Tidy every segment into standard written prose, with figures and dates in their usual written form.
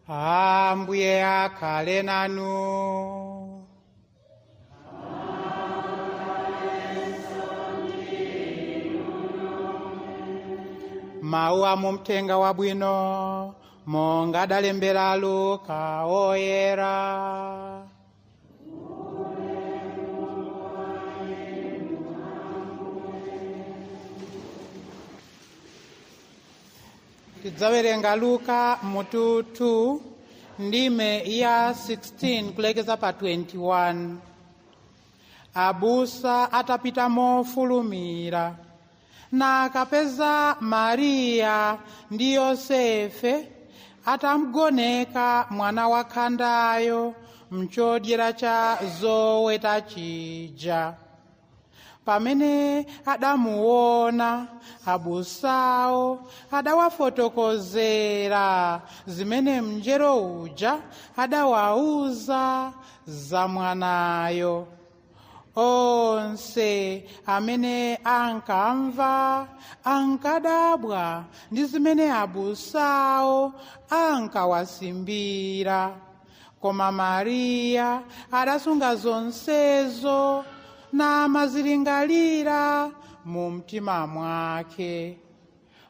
Ambuye akhale nanu. Mawu a mu mthenga wabwino monga adalembera Luka oyera. Tidzawerenga Luka mutu 2 ndime ya 16 kulekeza pa 21. Abusa atapita mofulumira nakapeza Mariya ndi Yosefe atamgoneka mwana wakhandayo mchodyera cha zoweta chija. Pamene adamuona, abusawo adawafotokozera zimene mngelo uja adawauza za mwanayo. Onse amene ankamva ankadabwa ndi zimene abusawo ankawasimbira. Koma Mariya adasunga zonsezo namazilingalira mu mtima mwake.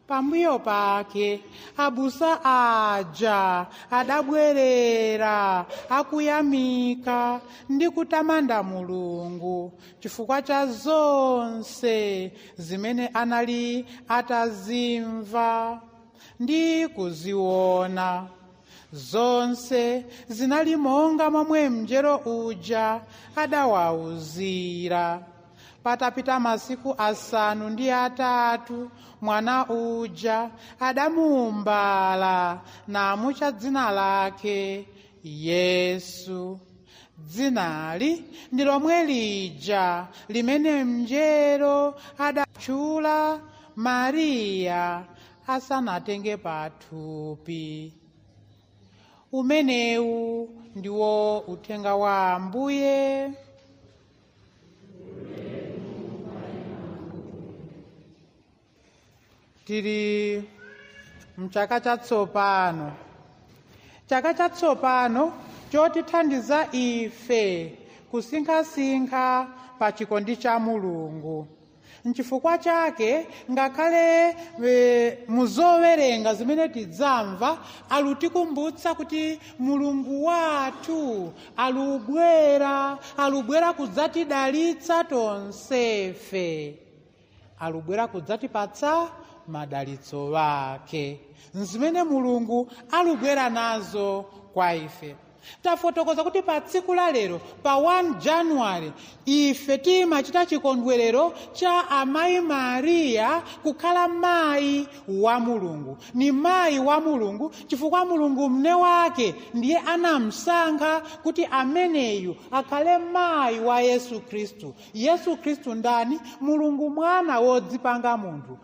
Pambuyo pake abusa aja adabwerera akuyamika ndi kutamanda Mulungu chifukwa cha zonse zimene anali atazimva ndi kuziona. Zonse zinali monga momwe mngelo uja adawauzira. Patapita masiku 8 mwana uja adamuumbala namutcha dzina lake Yesu. Dzinali ndi lomwe lija limene mngelo adatchula Mariya asanatenge pathupi. Umenewu ndiwo uthenga wa Ambuye. Tili mchaka chatsopano, chaka chatsopano chotithandiza ife kusinkhasinkha pa chikondi cha Mulungu. Nchifukwa chake ngakhale muzowerenga zimene tidzamva alutikumbutsa kuti Mulungu wathu alubwera kudzatidalitsa tonsefe, alubwera kudzatipatsa madalitso wake, nzimene Mulungu alubwera nazo kwa ife. Tafotokoza kuti pa tsiku la lero pa 1 January ife timachita chikondwerero cha Amayi Mariya kukhala mayi wa Mulungu. Ni mayi wa Mulungu chifukwa Mulungu mne wake ndiye anamsankha kuti ameneyu akhale mayi wa Yesu Khristu. Yesu Khristu ndani? Mulungu mwana wodzipanga munthu.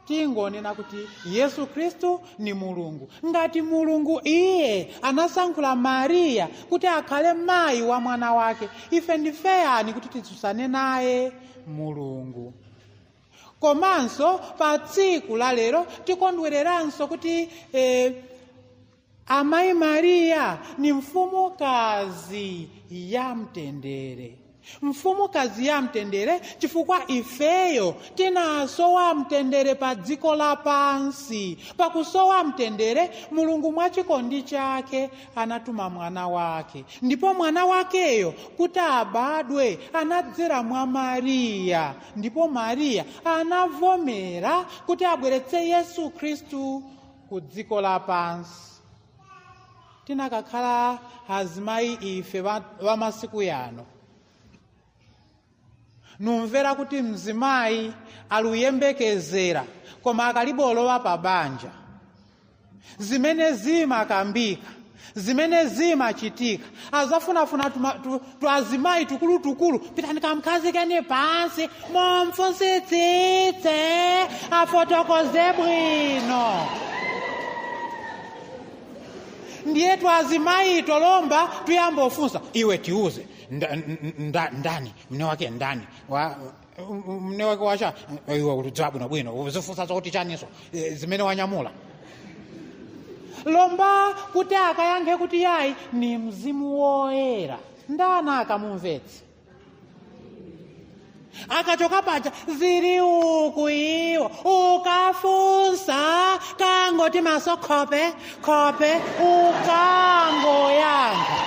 Tingonena kuti Yesu Khristu ni Mulungu. Ngati Mulungu iye anasankhula Mariya kuti akhale mayi wa mwana wake, ife ndife yani kuti titsutsane naye Mulungu? Komanso pa tsiku la lero tikondwereranso kuti Amayi Mariya ni mfumukazi ya mtendere. Mfumukazi ya mtendere chifukwa ifeyo tinasowa mtendere pa dziko lapansi. Pakusowa mtendere, Mulungu mwachikondi chake anatuma mwana wake, ndipo mwana wakeyo kuti abadwe anadzera mwa Mariya, ndipo Mariya anavomera kuti abweretse Yesu Khristu ku dziko lapansi. Tinakakhala azimayi ife va masiku yano, numvera kuti mzimayi aluyembekezera koma akalibolowa pa banja, zimene zimakambika, zimene zimachitika, azafunafuna twazimayi tukulutukulu, pitani kamkhazikeni pansi momfunsitsitse afotokoze bwino. Ndiye twazimayi tolomba tuyambofunsa, iwe tiuze ndani mne wake, ndani mne wake wacha iwe ulidziwa bwino bwino, uzifunsa zokuti chaniso zimene wanyamula. Lomba kuti akayankhe kuti yayi ni mzimu woyera, ndana akamumvetse? Akachoka paja zili uku iwo ukafunsa kangoti maso khope khope ukangoyankha.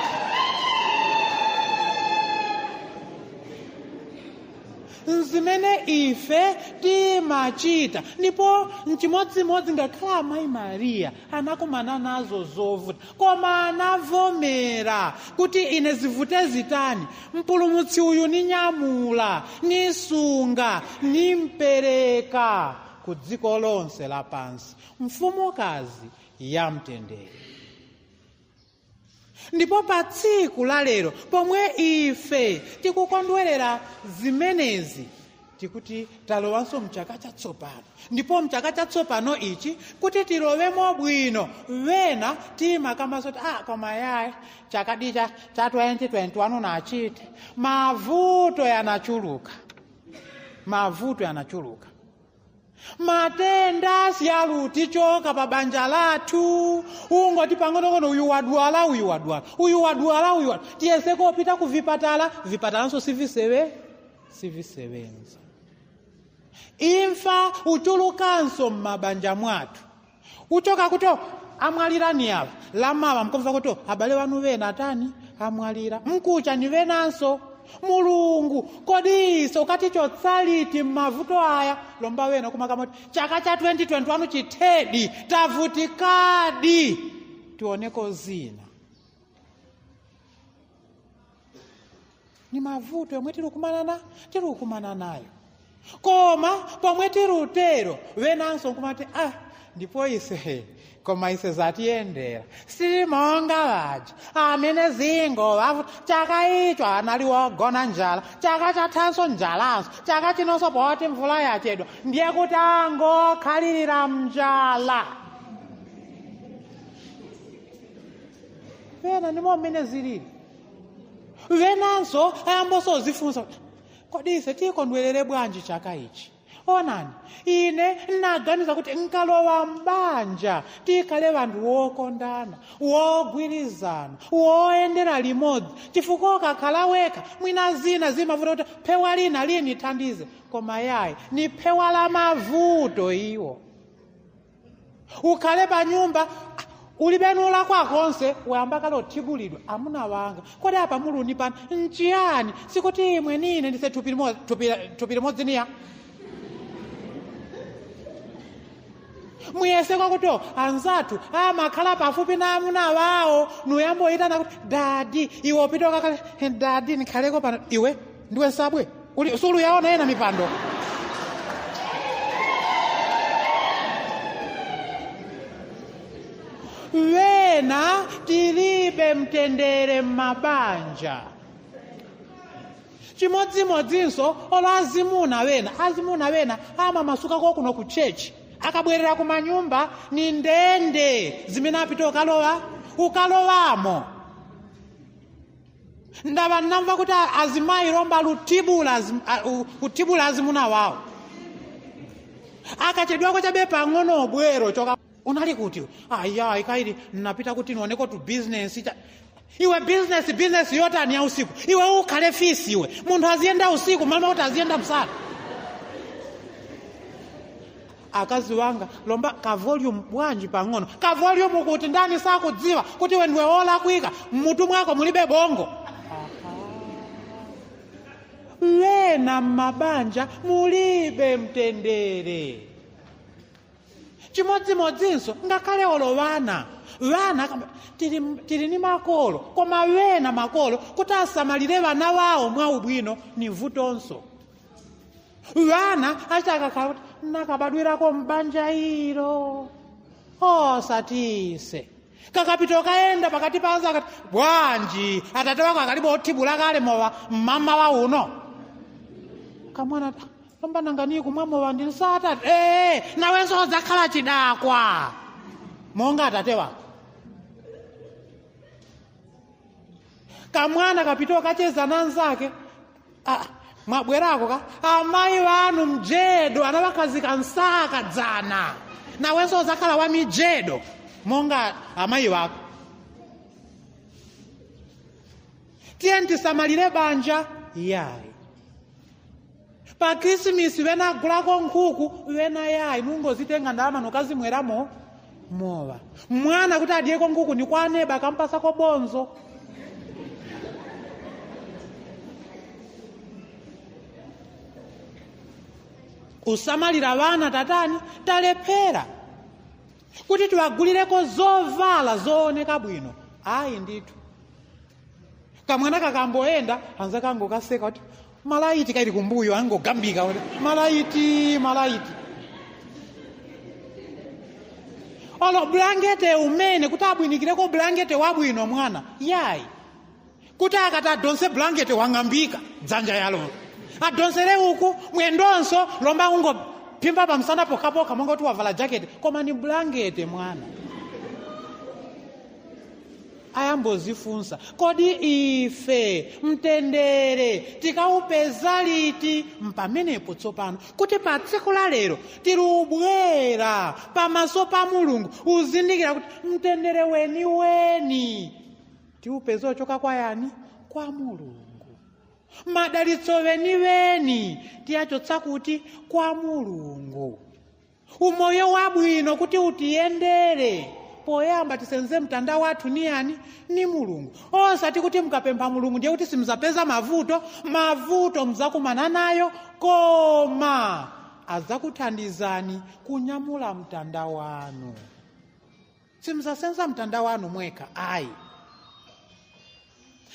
Nzimene ife timachita. Ndipo nchimodzimodzi ngakhala amayi Mariya anakumana nazo zovuta, koma anavomera kuti ine zivute zitani, mpulumutsi uyu ninyamula, nisunga, nimpereka ku dziko lonse lapansi, mfumukazi ya mtendere. Ndipo pa tsiku la lero pomwe ife tikukondwerera zimenezi, tikuti talowanso mchaka chatsopano. Ndipo mchaka chatsopano ichi kuti tilowemo bwino, wena timakamaso kuti koma yayi chakadicha cha 2021 nachite mavuto yanachuluka, mavuto yanachuluka, matenda siyalutichoka pa banja lathu, ungoti pang'onong'ono uyu wadwala, uyu wadwala, uyu wadwala, uyu wadwala. Tiyese kopita ku vipatala, vipatalanso sivisevenza. Imfa uchulukanso m'mabanja mwathu. Uchoka kuti amwalirani apa lamawa, mkumva kuti abale wanu wena atani amwalira, mkucha ni wenanso. Mulungu kodi iso ukatichotsaliti m'mavuto aya? Lomba wena kumakamoti chaka cha 2021 chithedi tavutikadi, tioneko zina. Ni mavuto yomwe tiri kukumana nayo. Koma pomwe tirutero wenanso nkumati ndipo ise koma ise zatiyendera, simonga vaja amene zingo vavuta chaka icho anali wogona njala, chaka chathanso njalanso, chaka chinonso poti mvula yachedwa ndiye kuti angokhalirira mnjala. Pena ndimo mmene zilili. Venanso ayambosozifunsa, kodi ise tikondwerere bwanji chaka ichi? Onani ine nnaganiza kuti nkalowa mbanja tikhale vanthu wokondana, wogwirizana, woyendera limodzi, chifukwa ukakhala wekha mwina zina zimavuta kuti phewa lina lini thandize, koma yayi ni phewa la mavuto iwo. Ukhale pa nyumba ulibenula kwakonse, wayamba kale othibulidwa, amuna wanga kodi apa muluni pano nchiyani? Sikuti imwe nine ndise thupi limodzi niya muyese kwakuti anzathu amakhala pafupi na amuna wawo, nuyamboyitana kuti dadi, iwe upita ukakhale dadi nikhaleko pano, iwe ndiwe nsabwe uli suluyaona ena mipando. Wena tilibe mtendere m'mabanja. Chimodzimodzinso olo azimuna wena, azimuna wena amamasukako kuno ku chechi, akabwerera kumanyumba ni ndende zimene apita ukalowa ukalowamo. Ndava nnamva kuti azimayi lomba lutibula kutibula azimuna wawo akachedwako chabe pang'ono bwero choka unali kuti aya ikaili napita kuti nioneko tu business iwe business yotani ya usiku? Iwe ukhale fisi iwe, munthu aziyenda usiku malima kuti aziyenda msana. Akazi wanga lomba ka volume bwanji pang'ono, ka volume kuti ndani sakudziwa kuti iwe ndiwe wolakwika, mmutu mwako mulibe bongo. Wena m'mabanja mulibe mtendere. Chimodzimodzinso ngakhale olo vana, vana tili ni makolo, koma wena makolo kuti asamalire vana wawo mwaubwino ni vutonso. Vana achakakhala kuti nakabadwirako m'banja ilo osatise kakapita kayenda pakati pa anzake akati bwanji atate wako akalibe othibula kale mowa mmama wa uno kamwana lomba nanga kumwa mowa ndini satate nawenso udzakhala chidakwa monga atate wako. Kamwana kapita kacheza na anzake mwabwerako ka amayi wanu mjedo anawakazika nsaka dzana nawenso udzakhala wa mijedo. Monga amayi wako. Tiye tisamalire banja yayi. Pa Krisimisi wena agulako nkhuku, wena yayi, nungozitenga ndalama nokazimweramo mowa. Mwana kuti adyeko nkhuku ni kwa aneba akampasako bonzo. Kusamalira vana tatani talephera kuti tiwagulireko zovala zooneka bwino. Ayi ndithu, kamwana kakamboyenda anza kangokaseka kuti malaiti kaili kumbuyo, angogambika kuti malaiti malaiti. Olo blankete umene kuti abwinikireko blankete wabwino mwana yayi, kuti akati adonse blankete wang'ambika dzanja yalo, adonsere uku mwendonso lomba ungophimba pamsana pokhapokha monga kuti wavala jakete, koma ni blankete mwana. Ayambozifunsa, kodi ife mtendere tikawupeza liti? Mpamenepo tsopano kuti pa tsiku la lero tilubwera pamaso pa Mulungu uzindikira kuti mtendere weniweni tiupeza ochoka kwa yani? Kwa Mulungu. Madalitso weniweni tiyachotsa kuti kwa Mulungu. Umoyo wabwino kuti utiyendere, poyamba tisenze mtanda wathu ni yani? Ni Mulungu. Osati kuti mukapempha Mulungu ndiye kuti simuzapeza mavuto. Mavuto mzakumana nayo, koma adzakuthandizani kunyamula mtanda wanu. Simuzasenza mtanda wanu mwekha ayi.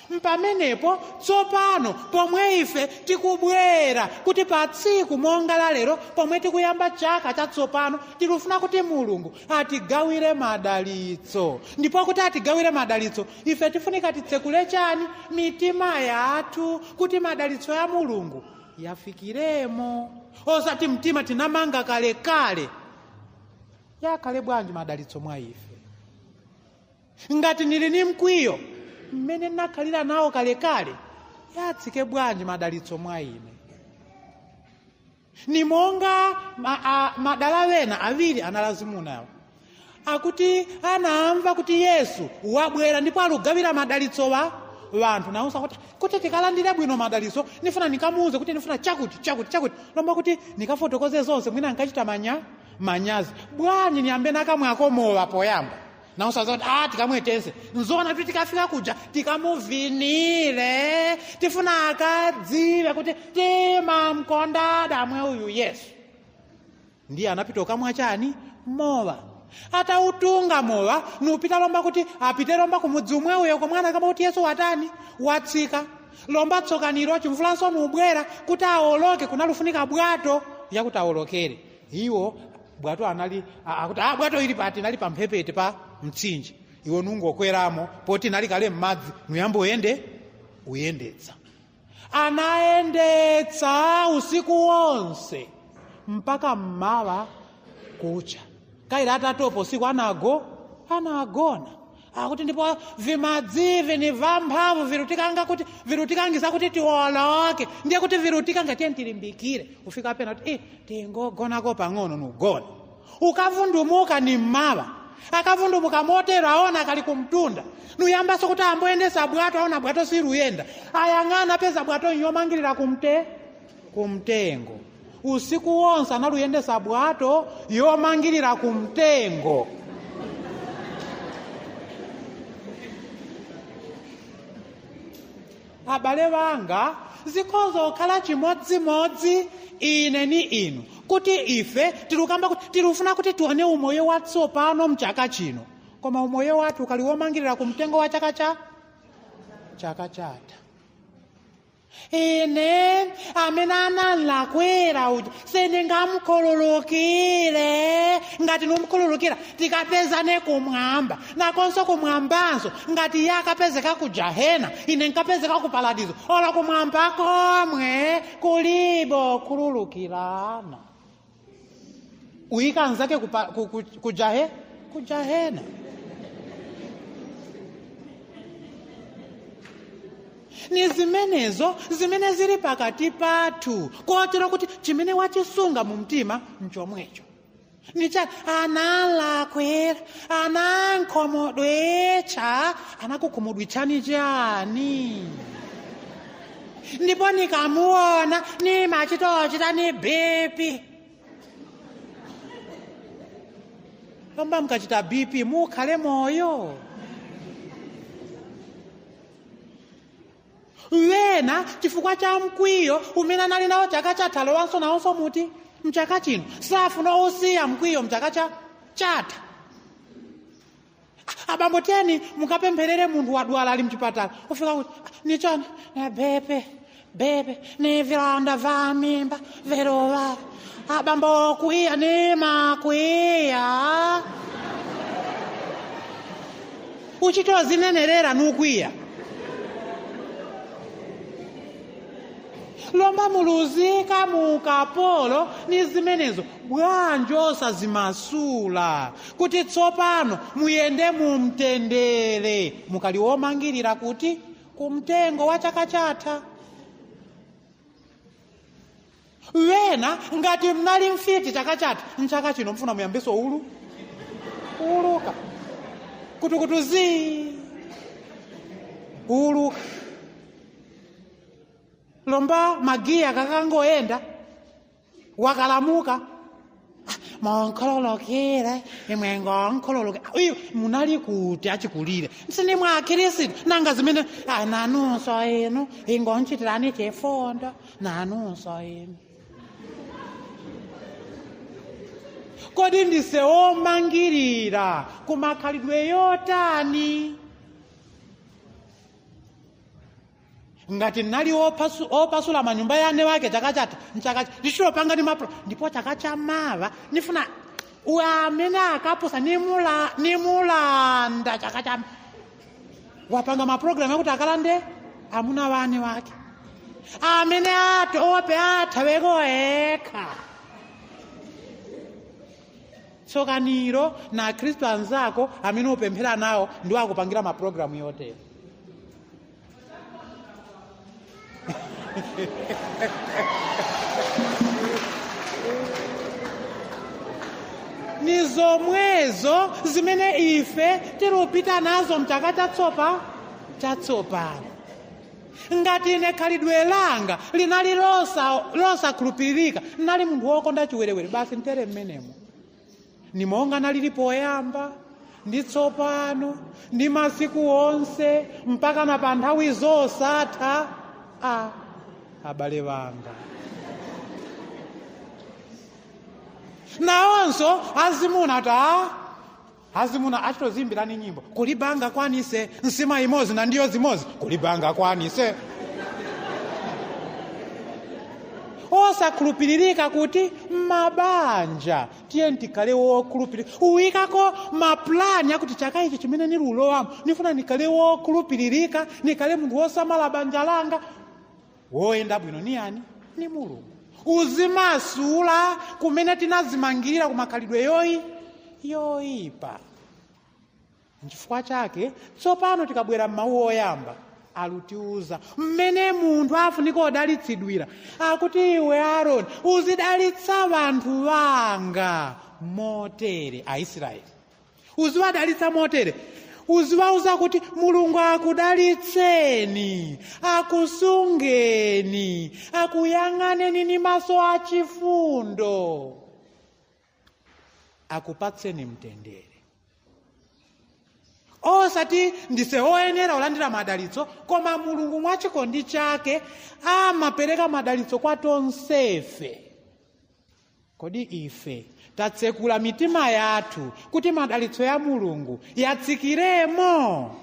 Mpamenepo tsopano pomwe ife tikubwera kuti pa tsiku monga la lero pomwe tikuyamba chaka chatsopano, tilufuna kuti Mulungu atigawire madalitso. Ndipo kuti atigawire madalitso, ife tifunika titsekule chani? Mitima yathu, kuti madalitso ya Mulungu yafikiremo. Osati mtima tinamanga kalekale. Yakhale bwanji madalitso mwa ife? Ngati nili ni mkwiyo mmene nakhalira nawo kalekale, yatsike bwanji madalitso mwa ine? Ni monga madala wena awiri analazimunawo, akuti anamva kuti Yesu wabwera ndipo alugawira madalitso wa wanthu, nawusa kuti tikalandire bwino madalitso nifuna nikamuuze kuti nifuna chakuti chakuti chakuti, lomba kuti nikafotokoze zonse, mwina nkachita manyazi. Bwanji niyambe nakamwako mowa poyamba. Nawusa kuti tikamwetese nzona kuti tikafika kuja tikamuvinire, tifuna akadziwe kuti timamkonda damwe uyu Yesu. Ndiye anapita ukamwa chani? Mowa. Atautunga mowa nupita lomba kuti apite lomba kumudzi umwe uyo komwana kama kuti Yesu watani? Watsika. Lomba tsokaniro chimvulanso nubwera kuti awoloke, kunalufunika bwato yakuti awolokere. Iwo bwato anali akuti bwato ili pati nali pamphepete pa mtsinje, iwo nungokweramo poti nali kale m'madzi, nuyambo uyendetsa. Anayendetsa usiku wonse mpaka mmawa kucha. Kaili atatopa usiku anagona. Akuti ndipo vimadzivi ni vamphamvu virutikangisa kuti tiwoloke, ndiye kuti virutikanga tiye tilimbikire. Ufika pena kuti tingogonako pang'ono, nugona. Ukavundumuka ni mmawa. Akavundumuka motero aona akali kumtunda, nuyambaso kuti amboyendesa bwato, aona bwato siruyenda, ayang'ana peza bwato yomangirira kumtengo. Usiku wonse analuyendesa bwato yomangirira kumtengo. Abale wanga, zikhoza kukhala chimodzimodzi ine ni inu, kuti ife tilukamba kuti tilufuna kuti tione umoyo watsopano mchaka chino, koma umoyo wathu ukali womangirira kumtengo wa chaka chatha. Ine amene analakwera uja sindingamkhululukire. Ngati numkhululukira tikapezane kumwamba, nakonso kumwambanso ngati iye akapezeka ku jahena, ine nkapezeka ku paradizo. Ola kumwamba komwe kulibo khululukirana, uyika anzake ku jahena. Ni zimenezo zimene zili pakati pathu, kotero kuti chimene wachisunga mu mtima nchomwecho. Nichani analakwera, anankhomodwecha, anakukhumudwitchani chani? Ndipo nikamuona nimachitochita ni BP. Lomba mukachita BP mukhale moyo. Wena chifukwa cha mkwiyo umene anali nawo chaka chatha lowanso nawonso muti mchaka chino safuna osiya mkwiyo mchaka chatha. Abambo teni mukapempherere munthu wadwala ali mchipatala, ufika kuti nichani bepe bepe ni vilonda va mimba viluva. Abambo kwiya ni makwiya uchitozinenerera nukwiya. Lomba muluzika mukapolo ni zimenezo bwanji osazimasula kuti tsopano muyende mumtendere mukali womangirira kuti kumtengo wa chaka chatha. Wena ngati mnali mfiti chaka chatha, mchaka chino mfuna muyambeso ulu uluka kutukutu zi uluka. Lomba magiya kakangoenda wakalamuka monkololokere imwe ngonkololoke uyu munali kuti achikulire nsine mwa Khristu nanga zimene nanunso inu ingonchitirani chifundo nanunso inu. Kodi ndise omangirira kumakhalidwe yotani? Ngati nali opasula manyumba yane wake chaka chatha mchaka ndichilopanga ni mapro ndipo chaka chamava nifuna amene akapusa nimulanda chaka cha wapanga maprogramu akuti akalande amuna wane wake amene atope athaweko ekha. Tsokaniro na Khristu anzako amene upemphera nawo ndiwo akupangira maprogramu yotero. Ni zomwezo zimene ife tilupita nazo mchaka chatsopano. Ngati ine khalidwe langa linali losakhulupirika, nali munthu wokonda chiwerewere basi ntere mmenemo ni monga nalili poyamba ndi tsopano ndi masiku onse mpaka na pa nthawi zosatha. Abale wanga nawonso azimuna ta azimuna achitozimbirani nyimbo kulibanga kwanise nsima imozi na ndiyo zimozi kulibanga kwanise. Osakhulupiririka kuti mabanja tiye ndikhale wokhulupirika uyikako maplani akuti chaka ichi chimene nilulowamo nifuna ndikhale wokhulupiririka nikhale munthu wosamala banja langa woyenda bwino ni yani ni Mulungu. Uzimasula kumene tinazimangirira kumakhalidwe yoyipa. Nchifukwa chake tsopano tikabwera m'mawu oyamba alutiuza mmene munthu afunika odalitsidwira akuti iwe Aaroni uzidalitsa vanthu vanga motere. Aisraeli uziwadalitsa motere, uziwauza kuti Mulungu akudalitseni, akusungeni, akuyang'aneni ni maso achifundo, akupatseni mtendere. Osati ndise oyenera olandira madalitso, koma Mulungu mwachikondi chake amapereka madalitso kwa tonsefe. Kodi ife tatsekula mitima yathu kuti madalitso ya Mulungu yatsikiremo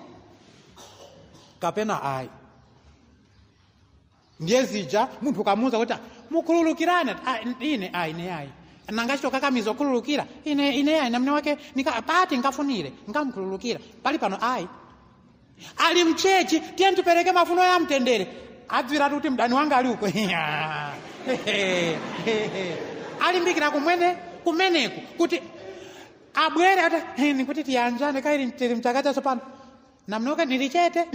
kapena ayi? Ndiye zija munthu kamuza kuti mukhululukirane, ine ayi ine ayi nangachitokakamiza okhululukira ine ine ayi namne wake pati nkafunire nkamkhululukira pali pano ayi. Ali mchechi tiye ndipereke mafuno ya mtendere adziwiratu kuti mdani wanga ali uko alimbikira kumwene kumeneku kuti abwere ata nikuti tiyanjane kaili tili mchaka chatsopano namnoka nilichete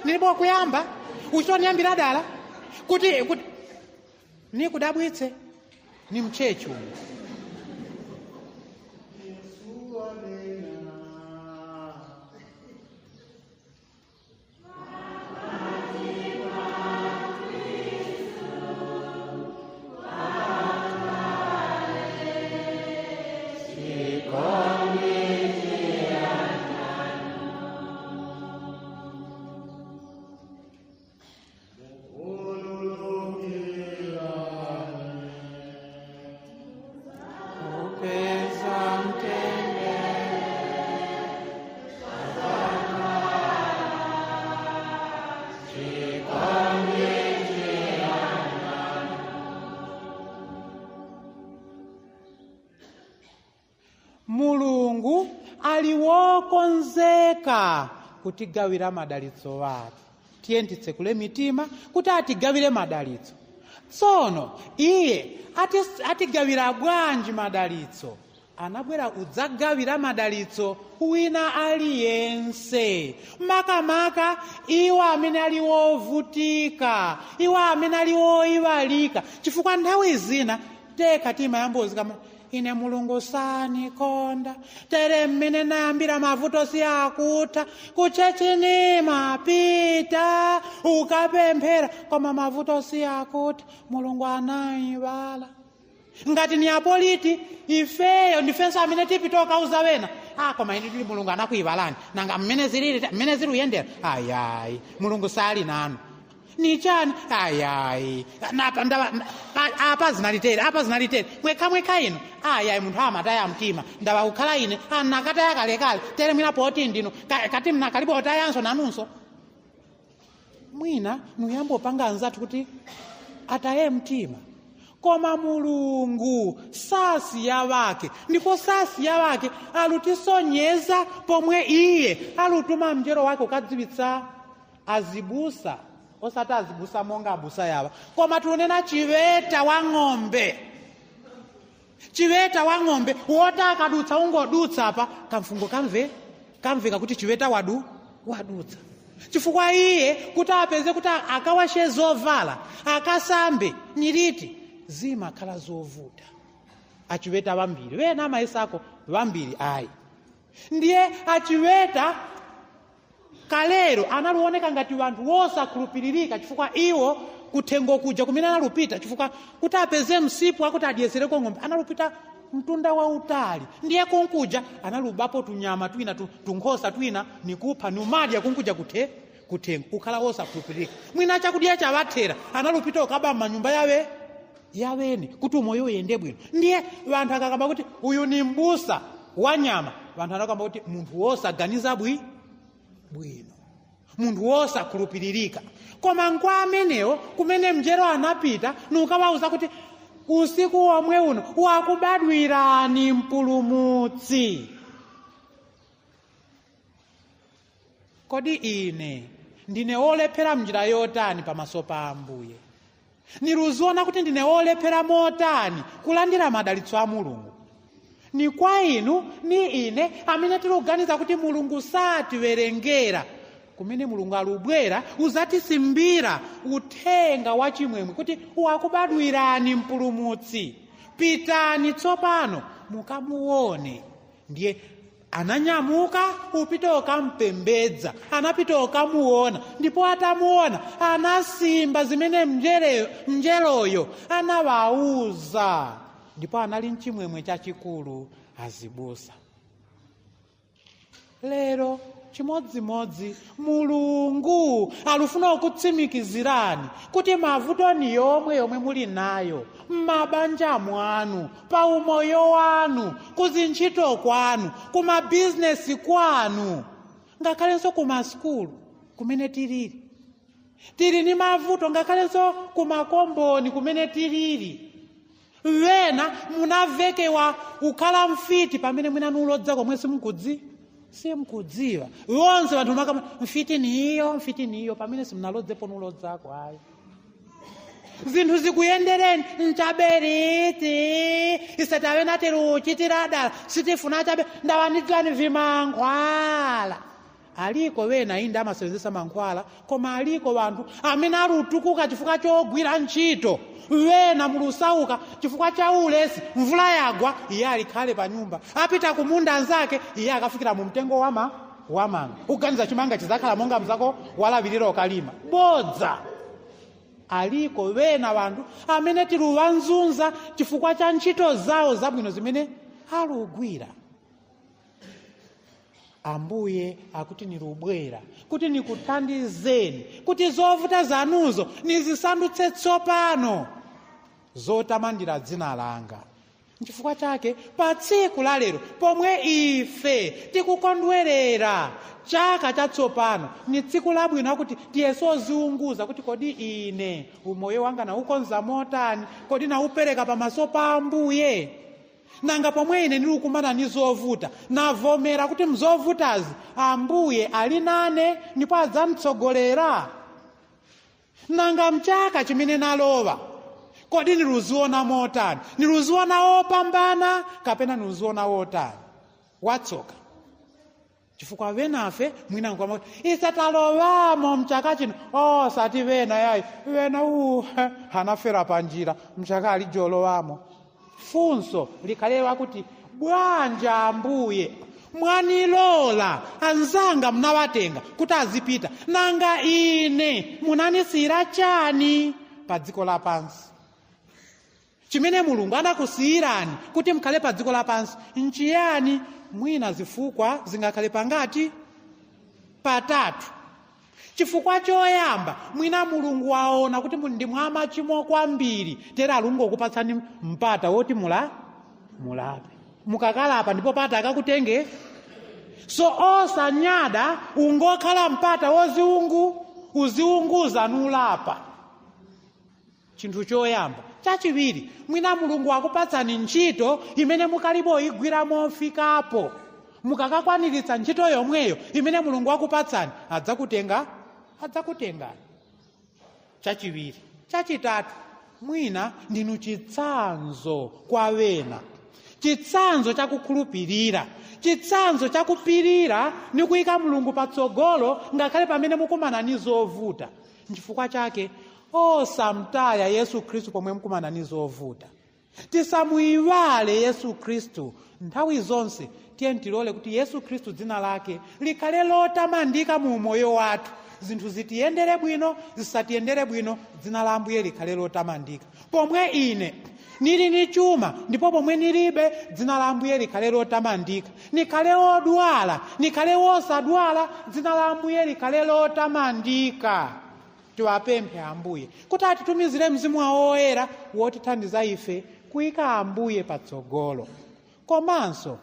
nilipo kuyamba uchoniyambira dala kuti nikudabwitse ni mchechi umu. Niwokonzeka kutigawira madalitso wake. Tiye titsekule mitima kuti atigawire madalitso. Tsono iye atigawira bwanji madalitso? Anabwera kudzagawira madalitso wina aliyense, makamaka iwo amene ali wovutika, iwo amene ali woyiwalika, chifukwa nthawi zina tekha timayambozika, ine Mulungu sanikonda, tere mmene nayambira mavuto siyakutha, kuchechini mapita ukapemphera koma mavuto siyakutha, Mulungu anayiwala. Ngati ni apoliti ifeyo ndifenso amene tipita okauza wena, koma ine tili Mulungu anakuyiwalani, nanga mmene zilili mmene zili uyendera, ayayi Mulungu sali nanu nichani, ayayi napa ndava apa zinalitere, apa zinalitere, mwekha mwekha ino, ayayi munthu amataya mtima, ndava kukhala ine anakataya kalekale, tere mwina poti ndino kati mnakalipo otayanso nanunso. Mwina nuyambopanga anzathu kuti ataye mtima, koma Mulungu sasiya wake, ndipo sasiya wake alutisonyeza pomwe iye alutuma mnjero wake ukadziwitsa azibusa, osati azibusa monga abusa yawa, koma tunena chiweta wa ng'ombe, chiweta wa ng'ombe wota akadutsa ungodutsa apa kamfungo kamveka kuti chiweta wadutsa, chifukwa iye kuti apeze kuti akawashe zovala akasambe niliti zimakhala zovuta. Achiweta vambiri wena amayesako vambiri ayi, ndiye achiweta kalero analuoneka ngati wanthu wosakhulupiririka, chifukwa iwo kuthengo kuja kumene analupita, chifukwa kuti apeze msipu akuti adyezereko ng'ombe analupita mtunda wautali, ndiye kunkuja analubapo tunyama twina tunkhosa twina nikupha niumadya kunkuja kuthengo kukhala wosakhulupiririka. Mwina chakudya chawathera analupita ukaba manyumba yawe yaweni kuti umoyo uyende bwino. Ndiye vanthu akakamba kuti uyu ni mbusa wa nyama, vanthu anakamba kuti munthu wosaganiza bwino, munthu wosakhulupiririka. Koma nkwa amenewo kumene mnjero anapita nukawauza kuti usiku womwe uno wakubadwirani mpulumutsi. Kodi ine ndine wolephera mnjira yotani pamaso pa Ambuye? Niluziona kuti ndine wolephera motani kulandira madalitso a Mulungu? Ni kwa inu ni ine amene tiluganiza kuti Mulungu satiwerengera, kumene Mulungu alubwera uzatisimbira uthenga wa chimwemwe kuti wakubadwirani mpulumutsi, pitani tsopano mukamuone. Ndiye ananyamuka upita okampembedza, anapita okamuona, ndipo atamuona anasimba zimene mnjeloyo anawauza, ndipo anali mchimwemwe chachikulu azibusa. Lero chimodzimodzi Mulungu alufuna kukutsimikizirani kuti mavuto ni yomwe yomwe muli nayo m'mabanja mwanu, pa umoyo wanu, kuzintchito kwanu, kumabizinesi kwanu, ngakhalenso kumasukulu kumene tilili tili ni mavuto, ngakhalenso kumakomboni kumene tilili. Wena munavekewa ukhala mfiti pamene mwina nulodza komwe simukudziwa wonse vanthu makama mfiti niyo mfiti niyo pamene simunalodzepo nulodzako ayi. Zinthu zikuyendereni nchaberiti ise tave natiruchitira dala sitifuna chabe ndawanidzani vimankhwala. Aliko wena inde amasenzesa mankhwala, koma aliko vanthu amene alutukuka chifukwa chogwira ntchito. Wena mulusauka chifukwa cha ulesi, mvula yagwa iye alikhale pa nyumba, apita kumunda anzake iye akafikira mu mtengo wamanga, uganiza chimanga chizakhala monga mzako walawirira ukalima bodza. Aliko wena vanthu amene tiluwanzunza chifukwa cha ntchito zawo zabwino zimene alugwira. Ambuye akuti nilubwera kuti nikuthandizeni kuti zovuta zanuzo nizisandutse tsopano zotamandira dzina langa. Nchifukwa chake pa tsiku la lero pomwe ife tikukondwerera chaka chatsopano, ni tsiku labwino akuti tiyeso oziunguza kuti kodi ine umoyo wanga naukonza motani, kodi naupereka pamaso pa Ambuye. Nanga pomwe ine ndikukumana ndi zovuta, navomera kuti mzovutazi Ambuye ali nane ndipo adzamtsogolera? Nanga mchaka chimene nalowa, kodi niluziona motani? Niluziona wopambana kapena niluziona wotani? Watsoka. Chifukwa venafe mwina nkwama kuti isatalowamo mchaka chino, osati vena yayi vena hanafera panjira mchaka alijolowamo. Funso likhalewa kuti bwanja Ambuye mwanilola anzanga mnawatenga kuti azipita, nanga ine munanisiyira chani pa dziko lapansi? Chimene Mulungu anakusiyirani kuti mkhale pa dziko lapansi nchiyani? Mwina zifukwa zingakhale pangati? Patatu. Chifukwa choyamba, mwina Mulungu waona kuti ndi mwa machimo kwambiri, tera alungokupatsani mpata woti mulape. Mukakalapa ndipo pata akakutenge. So osanyada, ungokhala mpata woziungu uziunguza nulapa. Chinthu choyamba. Chachiwiri, mwina Mulungu akupatsani ntchito imene mukalibe oyigwira mofikapo. Mukakakwaniritsa ntchito yomweyo imene Mulungu akupatsani, adzakutengani. Chachiwiri. Chachitatu, mwina ndinu chitsanzo kwa wena, chitsanzo chakukhulupirira, chitsanzo chakupirira ni kuyika Mulungu patsogolo ngakhale pamene mukumana ni zovuta. Nchifukwa chake osamtaya Yesu Khristu pomwe mukumana ni zovuta. Tisamuyiwale Yesu Khristu nthawi zonse. Tiye tilole kuti Yesu Khristu dzina lake likhale lotamandika mu moyo wathu. Zinthu zitiyendere bwino, zisatiyendere bwino, dzina la Ambuye likhale lotamandika. Pomwe ine nili ni chuma ndipo pomwe nilibe, dzina la Ambuye likhale lotamandika. Nikhale wodwala, nikhale wosadwala, dzina la Ambuye likhale lotamandika. Tiwapemphe Ambuye kuti atitumizire Mzimu wawo Woyera wotithandiza ife kuyika Ambuye patsogolo, komanso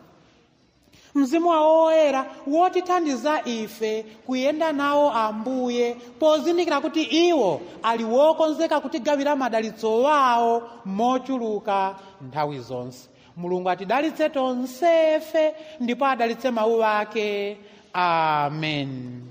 Mzimu wawo Woyera wotithandiza ife kuyenda nawo Ambuye, pozindikira kuti iwo ali wokonzeka kutigawira madalitso wawo mochuluka nthawi zonse. Mulungu atidalitse tonsefe ndipo adalitse mawu ake. Amen.